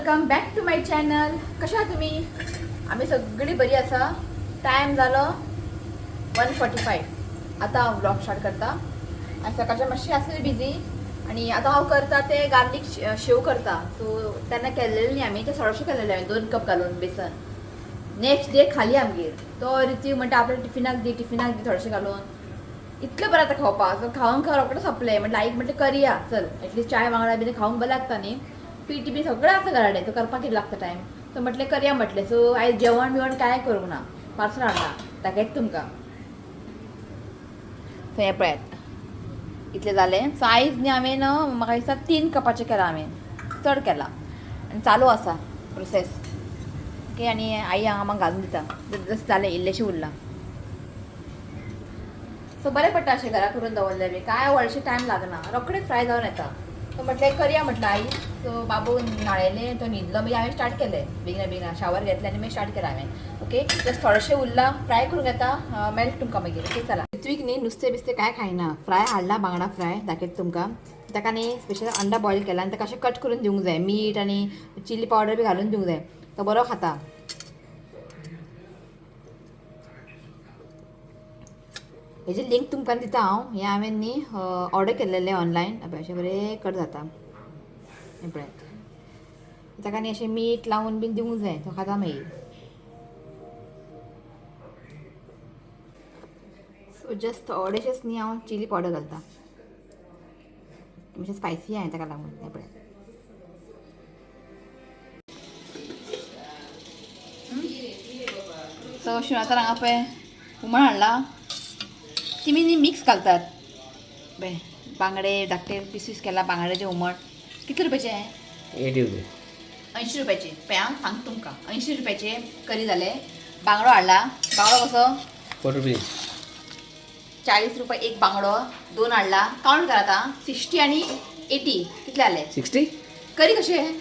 Welcome back to my channel. कशा आहात तुम्ही? आम्ही सगळी बरी आसा. टायम जालो 1:45. आता हांव ब्लॉग स्टार्ट करता. आनी सकाळच्या मातशी आसली बिजी आणि आता हांव करता ते गार्लीक शेव करता. सो तेन्ना केल्लेले न्ही आमी, ते थोडेशें केलेले हांवें 2 कप घालून बेसन. नेक्स्ट डे खाली आमगेर तो ऋतू म्हणटा आपल्या टिफिनाक दी, टिफिनाक दी थोडेशें घालून. इतलें बरें आतां खावपाक. सो खावन खावन रोखडें सोंपलें. म्हटलें आईक म्हटलें करया, चल एटलिस्ट चाय वांगडा बीन खावंक बरें लागता न्ही. पीठ बी सगळें आसा घरा कडेन, सो करपाक कितें लागता टायम. सो म्हटलें करया म्हटलें. सो आयज जेवण बिवण कांय करूंक ना, पार्सल हाडला, दाखयता तुमकां. सो हें पळयात इतलें जालें. सो आयज न्ही हांवें म्हाका दिसता 3 कपाचें केलां हांवें, चड केलां आनी चालू आसा प्रोसेस. ओके, आनी आई हांगा म्हाका घालून दिता. जशें जालें इल्लेशें उरलां. सो बरें पडटा अशें घरा करून दवरलें बी, कांय व्हडलेशें टायम लागना, रोखडें फ्राय जावन येता. सो म्हटलें करया म्हटलें आई. सो बाबू न्हाणयलें, तो न्हिदलो, मागीर हांवें स्टार्ट केलें बेगिना बेगिना. शावर घेतलें आनी मागीर स्टार्ट केलें हांवें. ओके, जस्ट थोडेशें उरलां, फ्राय करूंक येता, मेळटा तुमकां मागीर. ओके चला. ऋत्वीक न्ही नुस्तें बिस्तें कांय खायना. फ्राय हाडला, बांगडा फ्राय दाखयता तुमकां. ताका न्ही स्पेशल अंडा बॉयल केला आनी ताका अशें कट करून दिवंक जाय, मीठ आनी चिली पावडर बी घालून दिवंक जाय, तो बरो खाता. हेजी लिंक तुमकां दिता हांव. हें हांवें न्ही ऑर्डर केल्लेलें ऑनलायन. अशें बरें कट जाता, हें पळयात. ताका न्ही अशें मीठ लावन बीन दिवंक जाय, तो खाता मागीर. सो जस्ट थोडेशेंच न्ही हांव चिली पावडर घालता, मातशें स्पायसी आहा ताका लागून. हें पळयात. सो शिणातार हांगा पळय हुमण हाडला, तिमी न्ही मिक्स घालतात. पळय बांगडे धाकटे पिसीस केला, बांगड्याचें हुमण. कितले रुपयाचें हें? 80 रुपये. 80 रुपयाचे. पळय हांव सांगता तुमकां, 80 रुपयाचे करी जाले. बांगडो हाडला, बांगडो कसो? 4 रुपीज. 40 रुपये एक बांगडो, 2 हाडला. कावंट करात आं, 60 आनी 80 कितले जाले? 60. करी कशें?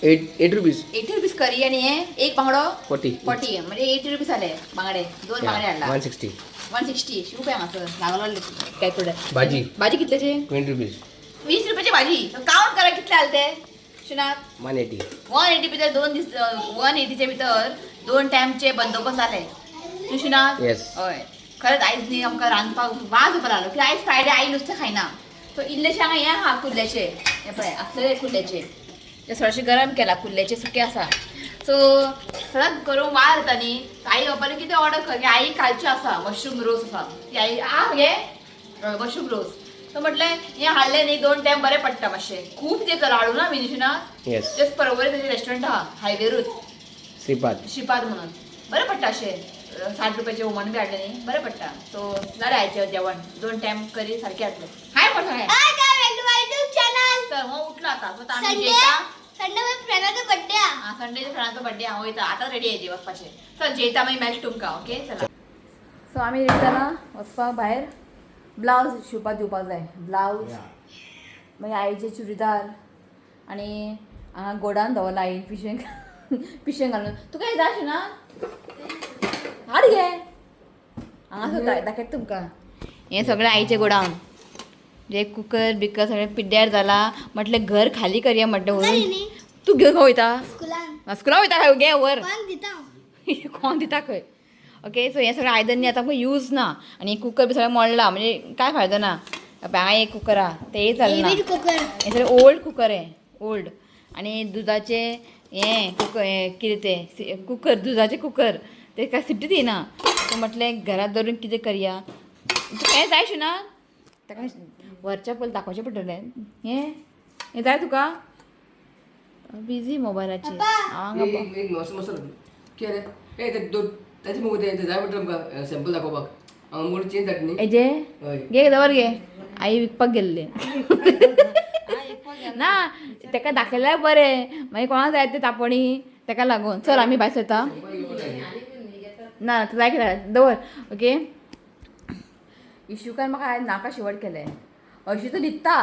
8 रुपीज. 80 रुपीज करी आनी हें एक बांगडो 40. 40, म्हणजे 80 रुपीज जाले बांगडे. 2 बांगडे हाडला. 160. 160. शिव पळय हांगासर लागलो कॅल्क्युलेटर. भाजी. भाजी कितल्याची? 20 रुपीज. 20 रुपयाची भाजी. कावंट करा कितले जाले ते शिनात. 180. 180 भितर 2 दीस, 180चे भितर 2 टायमचे बंदोबस्त जाले. तूं शिनात? येस. हय, खरेंच आयज न्ही आमकां रांदपाक वाज येवपा लागलो की आयज फ्रायडे, आई नुस्तें खायना. सो इल्लेशें हांगा हें आहा कुल्ल्याचें, हें पळय आसलें कुल्ल्याचें, तें थोडेशें गरम केलां, कुल्ल्याचें सुकें आसा. सो सदांच करूंक वाज येता न्ही. आई बाबाले कितें ऑर्डर कर, आई कालचें आसा मशरूम रोस आसा, ती आई आ मगे मशरूम रोस. सो म्हटलें हें हाडलें न्ही 2 टायम बरें पडटा मातशें. खूब तें कर हाडूं ना आमी न्ही शिना. येस. जस्ट परवरी तेजें रेस्टॉरंट आहा हायवेरूच, श्रीपाद. श्रीपाद म्हणून बरें पडटा अशें. 60 रुपयाचें हुमण बी हाडलें न्ही, बरें पडटा. सो जालें आयचें जेवण, 2 टायम करी सारकें जातलें. हाय म्हण सगळें. Hi guys, welcome to my YouTube channel. तर हो उठलो आतां. सो आतां आमी संडे, जेयता. संडे माझ्या फ्रेंडाचा बर्थडे हा. हा संडे फ्रेंडाचो बर्थडे, हांव वयता आतां रेडी आयजे वचपाचें. चल जेयता मागीर मेळटा तुमकां. ओके चला. सो आमी रेडी जाला वचपाक भायर. ब्लावज शिंवपाक दिवपाक जाय, ब्लावज मागीर आईचे चुडीदार. आनी हांगा गोडान दवरला आईन पिशें पिशें घालून. तुका येता अशें ना हाड घे हांगा दाखयता तुमकां. हें सगळें आईचें गोडावन, जे कुकर बिकर सगळें पिड्ड्यार जाला. म्हटलें घर खाली करया म्हटलें व्हरून. तूं घेवन खंय वयता? स्कुलान. स्कुलान वयता? खंय घे व्हर. कोणाक दिता? कोण दिता खंय? ओके, सो हें सगळें आयदन न्ही आतां आमकां यूज ना. आनी कुकर बी सगळें मोडला, म्हणजे काय फायदो ना. हांगा एक कुकर आहा, तेंय चलना. कुकर. हें सगळें ओल्ड कुकर, हें ओल्ड. आनी दुदाचें हें कुकर, हें कितें तें कुकर, दुदाचें कुकर, तें काय सिटी दिना. सो म्हटलें घरांत दवरून कितें करया. तुका हें जाय ना, ताका व्हरच्या पयलीं दाखोवचें पडटलें. हें हें जाय तुका? बिजी मोबायलाचेर हांव हांगा. एक मस्त कितें ए ते ताचे मुगो ते जाय पडटलें आमकां सॅम्पल दाखोवपाक. हांगा मुगो चेंज जाता न्ही. हेजे? हय. घे दवर घे. आई विकपाक गेल्ले ना, ताका दाखयल्यार बरें, मागीर कोणाक जाय ते तापणी ताका लागून. चल आमी भायर सरता. ना ना जाय कितें दवर. ओके, इशुकान म्हाका आयज नाका शिवट केलें. हरशीं तो न्हिदता,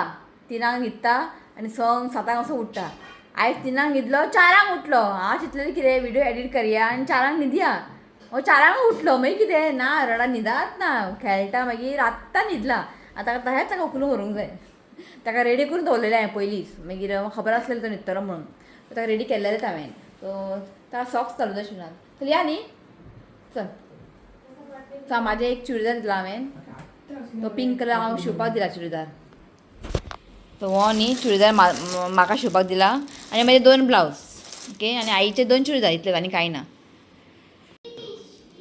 3 न्हिदता आनी 6 7 असो उठ्ठा. आयज 3 न्हिदलो, 4 उठलो. हांव चिंतलेलें कितें व्हिडियो एडिट करया आनी 4 न्हिदया. हो 4 उठलो, मागीर कितें ना रडा न्हिदात ना खेळटा, मागीर आत्तां न्हिदला. आतां तशेंच ताका उखलून व्हरूंक जाय. ताका रेडी करून दवरलेलें हांवें पयलींच, मागीर खबर आसलेलें तो न्हिदतलो म्हणून. ताका रेडी केल्लेलेच हांवें. सो ताका सॉक्स घालूं जाय शिवनान. चल या न्ही, चल. सो म्हाजें एक चुडीदार दिला हांवें, तो पिंक कलर हांव शिंवपाक दिला चुडीदार. सो हो न्ही चुडीदार म्हाका शिंवपाक दिला आनी म्हाजे दोन ब्लावज. ओके, आनी आईचे दोन चुडीदार, इतलेच आनी कांय ना.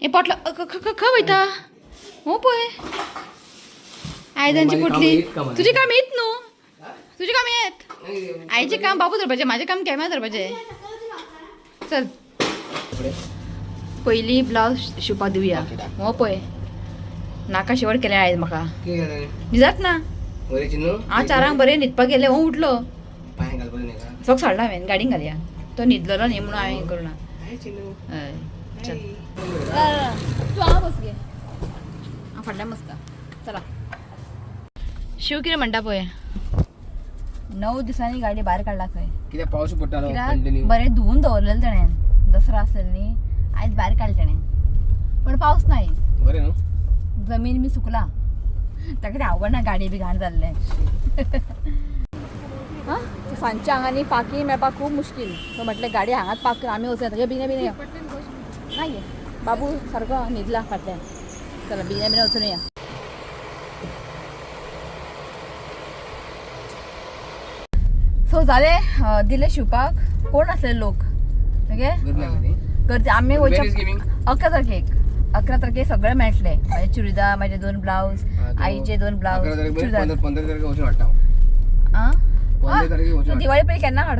हे पोटलो खंय वयता? हो पळय आयदनची माझे काम पोटली. येत का मला? तुजें काम येत न्हू, तुजें काम येत. आईचें काम बाबू धरपाचें, म्हाजें काम कॅमेरा धरपाचें. चल पयलीं ब्लावज शिंवपाक दिवया. Okay, done. हो पळय नाका शेवट केलें आयज म्हाका. कितें जालें? न्हिदत ना. बरें चिन्नू. हांव चारांक बरें न्हिदपाक गेलें, हो उठलो. पांय घालपाक न्ही का? सॉक्स हाडला हांवें, गाडीन घालया. तो न्हिदलेलो न्ही म्हणून हांवें करूं ना. हाय चिन्नू. हय चल, तूं हांगा बस गे, हांव फाटल्यान बसता. चला, शिव कितें म्हणटा पळय. 9 दिसांनी गाडी भायर काडला खंय. कित्याक पावस पडटालो कित्याक कंटिन्यू. बरें धुवून दवरलेलें तेणें, दसरो आसलेलो न्ही, आयज भायर काडलें तेणें, पण पावस ना आयज. बरें न्हू. जमीन बी सुकला, ताका तें आवडना गाडी बी घाण जाल्लें. आं सांजच्या हांगा न्ही पार्कींग मेळपाक खूब मुश्कील. सो म्हटलें गाडी हांगाच पार्क कर, आमी वचून येता. बेगीन बेगीन या. ना ये बाबू सारको न्हिदला फाटल्यान. चला बेगीन बेगीन वचून या. सो जालें, दिलें शिवपाक. कोण आसले लोक? ओके. गर्दी आसली न्ही? गर्दी आमी Where is वयच्या giving? 11 तारखेक, 11 तारखेक सगळें मेळटलें. म्हाजे चुडीदार, म्हाजे दोन ब्लावज, हा, तो आईचे दोन ब्लावज. 11 तारखेक चुडीदार. 15 तारखेक वचून हाडटा हांव. आं 15 तारखेक वचून तूं दिवाळी पयलीं केन्ना हाड,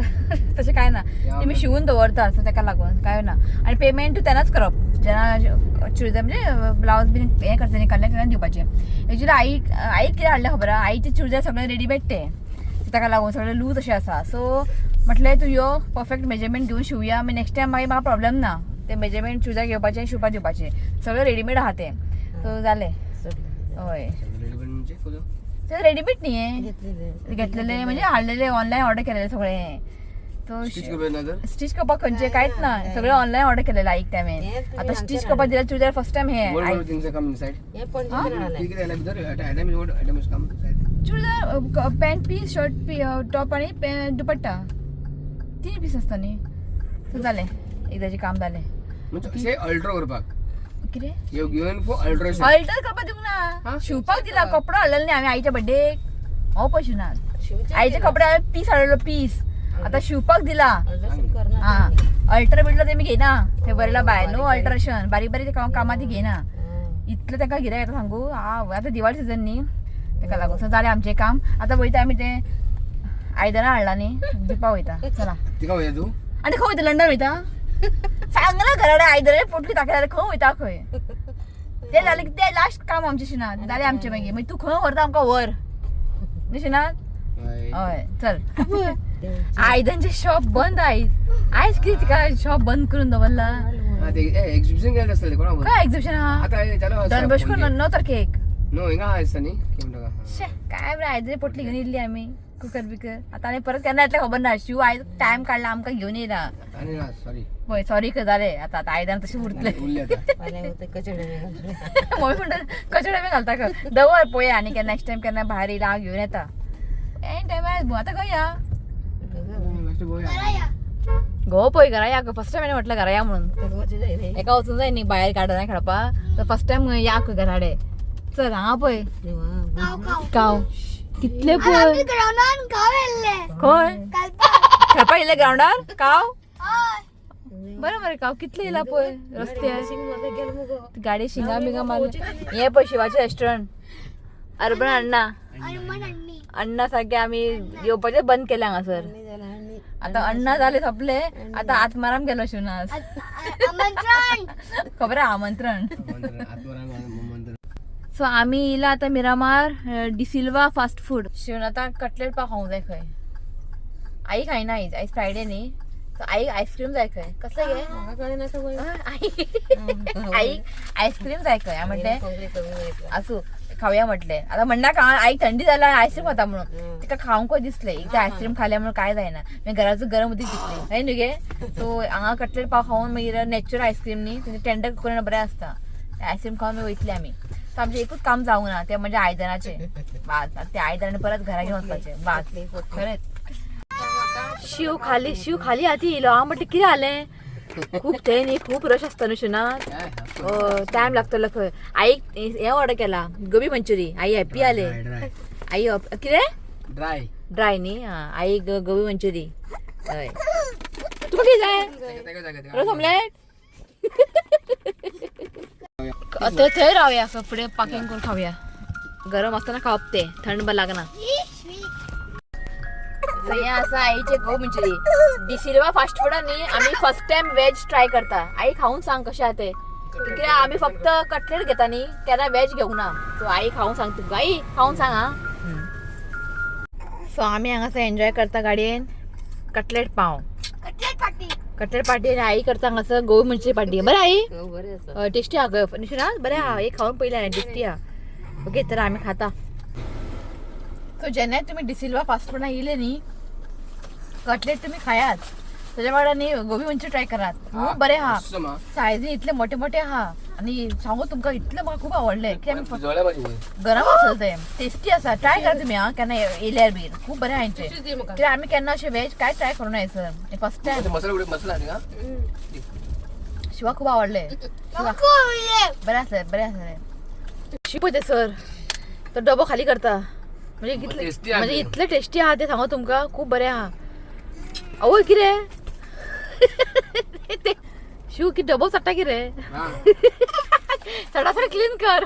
तशें कांय ना. या तेमी शिवून दवरता, सो ताका लागून कांय ना. आनी पेमेंट तूं तेन्नाच करप जेन्ना चुडीदार म्हणजे ब्लावज बीन हें करता न्ही, काडलें तेन्ना दिवपाचें. एक्चुली आईक आईक कितें हाडलें खबर आहा? आईचे चुडीदार सगळे रेडीमेड ते, सो ताका लागून सगळे लूज अशें आसा. सो म्हटलें तूं यो, परफेक्ट मेजरमेंट घेवन शिवया, मागीर नेक्स्ट टायम मागीर म्हाका प्रॉब्लेम ना. ते मेजरमेंट चुडीदार घेवपाचें आनी शिवपा दिवपाचें, सगळें रेडीमेड आहा तें. सो जालें. हय. रेडीमेड म्हणजे कसो? ते रेडीमेड न्ही हें घेतलेले, म्हणजे हाडलेले, ऑनलायन ऑर्डर केलेले सगळे. तो स्टिच करपाक ना तर? स्टिच करपाक खंयचे कांयच ना, सगळे ऑनलायन ऑर्डर केलेले आईक त्यावें. आता स्टिच करपाक दिल्यार चुडीदार फर्स्ट टायम हे What I what things come inside? हा? कितें कितें आयल्या भितर? Item is what item is come inside? Churidar pant piece, shirt top आणि दुपट्टा, तीन पीस आसता न्ही. सो जालें, एकदाचें काम जालें. म्हणजे अशें अल्टर करपाक. कितें? You given for alteration. Alter करपाक दिवंक ना, हा? शिवपाक दिला. कपडो हाडलेलो न्ही हांवें आईच्या बड्डेक. हो पळय शिवनाथ आईचे कपडे हांवें पीस हाडलेलो, पीस आतां शिवपाक दिला. हा, अल्टर बिल्टर तेमी घेयना, ते बरयला बाय न्हू अल्टरेशन, बारीक बारीक ते कामां ती घेयना. इतलें तांकां गिरायक येता सांगू. आतां दिवाळी सिजन न्ही, ताका लागून. सो जालें आमचें काम. आतां वयता आमी, तें आयदनां हाडला न्ही, दिवपाक वयता. चला. तिका वयता तूं? आनी खंय वयता? लंडन वयता? सांगला घरा कडेन आयदनां पोटली दाखयल्यार जाल्यार खंय वयता खंय. तें जालें की तें लास्ट काम आमचें शिनात जालें आमचें. मागीर मागीर तूं खंय व्हरता आमकां व्हर न्ही शिनात. हय. हय चल. आयदनचें शॉप बंद आयज. आयज कितें तिका शॉप बंद करून दवरला? हा, ते एक्झिबिशन केलें आसतलें कोणा खबर. खंय एक्झिबिशन आहा? आतां हे चालू आसा डॉन बॉस्को पणजे. 9 तारखेक. न्हू, हिंगा आहा दिसता न्ही, कितें म्हणटा ताका? शे काय बरें, आयदनां पोटली घेवन येयल्ली आमी, कुकर बिकर. आतां आनी परत केन्ना येतलें खबर ना. शिव आयज टायम काडला आमकां घेवन येयला. आनी ना, सॉरी. पळय सॉरी जालें आतां, आतां आयदनां तशें उरतलें. उरलें आतां. मम्मी म्हणटा कचड्या बी घालता खंय, दवर पळोवया आनी केन्ना नेक्स्ट टायम केन्ना भायर येयला हांव घेवन येता. एन टायम आतां खंय या? मातशें पळोवया. घरा या. गो पळय घरा या. फर्स्ट टायम म्हटलं घरा या म्हणून. एका वचून जाय न्ही भायर गार्डनाक खेळपा, तर फर्स्ट टायम या खंय घराडे. चल हांगा पळय. काव काव. काव कितले आमी पळय. ग्रावंडान काव येल्ले. खंय? कालपा. खेळपा येयले ग्रावंडार काव? हय. बरें बरें, काव कितले येयला पळय रस्त्यार. गाडी शिंगा बिंगा मारले. हे पळय शिवाचें रेस्टॉरंट, अर्बन अण्णा. अरमान अण्णी. अण्णा सारखे आमी येवपाचें बंद केलें हांगासर. आतां अण्णा जाले सोंपले, आतां आत्माराम गेलो शिवनास. आमंत्रण. खबर आहा, आमंत्रण. आमंत्रण, आत्माराम आमंत्रण. सो आमी येयला आतां मिरामार डिसिल्वा फास्ट फूड. शिवनाथाक कटलेट पाव खावंक जाय खंय. आई खायना आयज, आयज फ्रायडे न्ही. सो आईक आयस्क्रीम जाय खंय. कसलें गे? आई आईक आयस्क्रीम जाय खंय. हांवें म्हटलें आसूं खावया म्हटलें. आतां म्हणनाका आईक थंडी जाल्या आयस्क्रीम खाता म्हणून. तिका खावंक दिसलें एकदां आयस्क्रीम खालें म्हणून काय जायना, मागीर घराचो गरम उदीक दिसलें हय न्हू गे. सो हांगा कटलेट पाव खावन मागीर नॅचरल आयस्क्रीम न्ही, तें टेंडर करून बरें आसता. आयस्क्रीम खावन मागीर वयतली आमी. सो आमचें एकूच काम जावंक ना, तें म्हणजे आयदनाचें. बास, आतां तें आयदन परत घरा घेवन वचपाचें बास. खरेंच. शिव खाली, शिव खाली आती येयलो. हांव म्हटलें कितें जालें, खूब थंय न्ही खूब रश आसता न्हू शिवनाथ, टायम लागतलो खंय. आईक हें ऑर्डर केला गोबी मंचुरी, आई हॅप्पी जाले. आई कितें ड्राय ड्राय न्ही, आं आई गोबी मंचुरी. हय तुका कितें जाय? रोस ऑमलेट. थंय थंय रावया, फुडें पार्किंग करून खावया, गरम आसतना खावप तें, थंड बरें लागना. हें आसा आईचे गोबी मंचुरी. डिसिल्वा फास्ट फुडान न्ही आमी फर्स्ट टायम वेज ट्राय करता. आई खावन सांग कशें आहा तें, कित्याक आमी फक्त कटलेट घेता न्ही, केन्ना वेज घेवंक ना. सो आई खावन सांग तुमकां, आई खावन सांग. आं सो आमी हांगासर एन्जॉय करता गाडयेन कटलेट पाव, कटलेट पार्टी. Cutlet party. आनी आई करता हांगासर गोबी मंचुरी पार्टी. बरें आई, बरें आसा. टेस्टी आहा गो निशा, बरें आहा, एक खावन पयलें हांवें, टेस्टी आहा. ओके तर आमी खाता. सो जेन्ना तुमी डिसिल्वा फास्ट फुडान येयले न्ही, कटलेट तुमी खायात, तेज्या वांगडा न्ही गोबी मंचुरी ट्राय करात, खूब बरें आहा. सायझी इतले मोठे मोठे आहा आनी सांगू तुमकां इतलें म्हाका खूब आवडलें की आमी गरम आसलें तें, टेस्टी आसा. ट्राय करा तुमी आं केन्ना येयल्यार बीन, खूब बरें आहा हेंचें. कित्याक आमी केन्ना अशें वेज कांय ट्राय करूं ना sir, first time. Masala masala न्ही. शिवा खूब आवडलें. म्हाका खूब आवडलें. बरें आसलें, बरें आसलें. शिव पळय सर तो डबो खाली करता, म्हणजे कितले टेस्टी आहा म्हणजे ते. इतले टेस्टी आहा ते, सांगू तुमकां खूब बरें आहा. आवय कितें ते शिव की डबो चडटा कितें, सडासड क्लीन कर.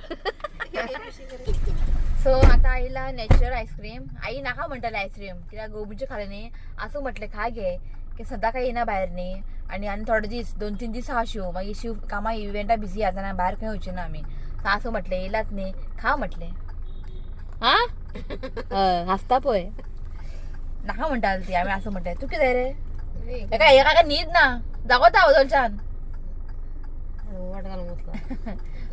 सो आतां आयला नॅचरल आयस्क्रीम. आई नाका म्हणटाले आयस्क्रीम, कित्याक गोबीचें खालें न्ही. आसूं म्हटलें खा घे, की सदां काय येना भायर न्ही. आनी आनी थोडे दीस, 2-3 दीस आहा शिव, मागीर शिव कामां इव्हेंटा बिजी आसा ना, भायर खंय वचना आमी. सो आसूं म्हटलें येयलात न्ही खा म्हटलें. आं हय हांसता पळय, नाका म्हणटाली ती. आमी आसूं म्हटलें. तूं कितें रे, एका एका न्हीद ना जागोता वदोलच्यान.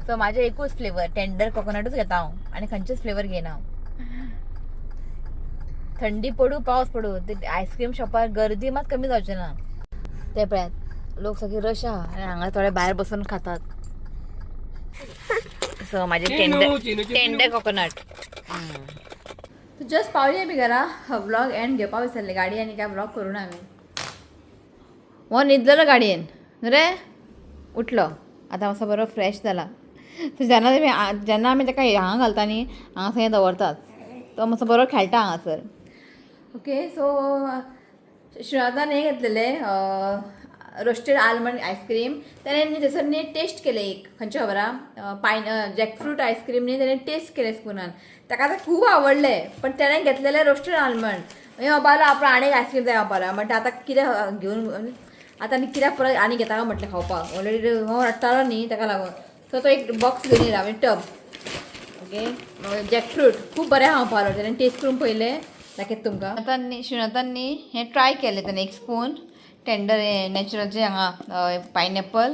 सो माझे एकूच फ्लेवर टेंडर कोकोनटूच घेता हांव, आनी खंयचेच फ्लेवर घेयना हांव. थंडी पडूं पावस पडूं ते आयस्क्रीम शॉपार गर्दी मात कमी जावची ना. ते पळयात लोक सगळे रश आहा आनी हांगा थोडे भायर बसून खातात. सो माझे Chinu, Chinu, Chinu. Tender coconut. Just पावली आमी घरा, व्लॉग एंड घेवपा विसरले गाडी, आनी काय व्लॉग करूं ना आमी. हो न्हिदलेलो गाडयेन रे, उठलो आतां मातसो बरो फ्रेश जाला. सो जेन्ना तुमी जेन्ना आमी ताका हांगा घालता न्ही, हांगा थंय दवरतात, तो मातसो बरो खेळटा हांगासर. ओके सो श्रीनाथान हें घेतलेलें रोस्टेड आल्मंड आयस्क्रीम. तेणें न्ही थंयसर न्ही टेस्ट केलें एक, खंयचें खबर आहा, पायन जॅकफ्रूट आयस्क्रीम न्ही तेणें टेस्ट केलें स्पुनान, ताका तें खूब आवडलें. पण तेणें घेतलेलें रोस्टेड आल्मंड. मागीर म्हणपाक आपलो आनी एक आयस्क्रीम जाय म्हणपाक, म्हणटा आतां कितें घेवन आतां आनी कित्याक परत आनी घेता काय म्हटलें खावपाक, ऑलरेडी हो रडटालो न्ही ताका लागून. सो तो एक बॉक्स घेवन येयला, म्हणजे टब. ओके जॅकफ्रूट खूब बरें आहा म्हणपाक, तेणें टेस्ट करून पळयलें, दाखयता तुमकां. आतां न्ही श्रीनाथान न्ही हें ट्राय केलें तेणें, एक स्पून टेंडर हें नॅचरलचें हांगा पायनएप्पल.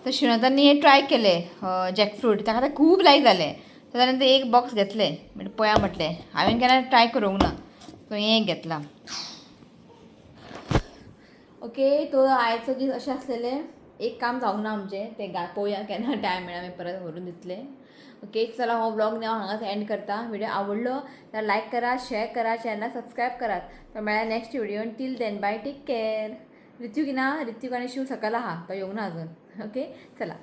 तर श्रीनाथान न्ही हें ट्राय केलें जॅकफ्रूट, ताका तें खूब लायक जालें. सो ताणें तें एक बॉक्स घेतलें, म्हणजे पळया म्हटलें हांवें केन्ना ट्राय करूंक ना, सो हें एक घेतलां. ओके तो आयचो दीस अशें आसलेलें, एक काम जावंक ना आमचें, तें पळोवया केन्ना टायम मेळ्ळा मागीर परत व्हरून दितलें. ओके चला हो व्लॉग न्ही हांव हांगाच एंड करता. व्हिडिओ आवडलो जाल्यार लायक करा, शेअर करा, चॅनलाक सबस्क्रायब करात. तर मेळ्ळा next video, till then bye, take care. Ritvik ना, ऋत्विक आनी शिव सकयल आहा, तो येवंक ना अजून. ओके चला.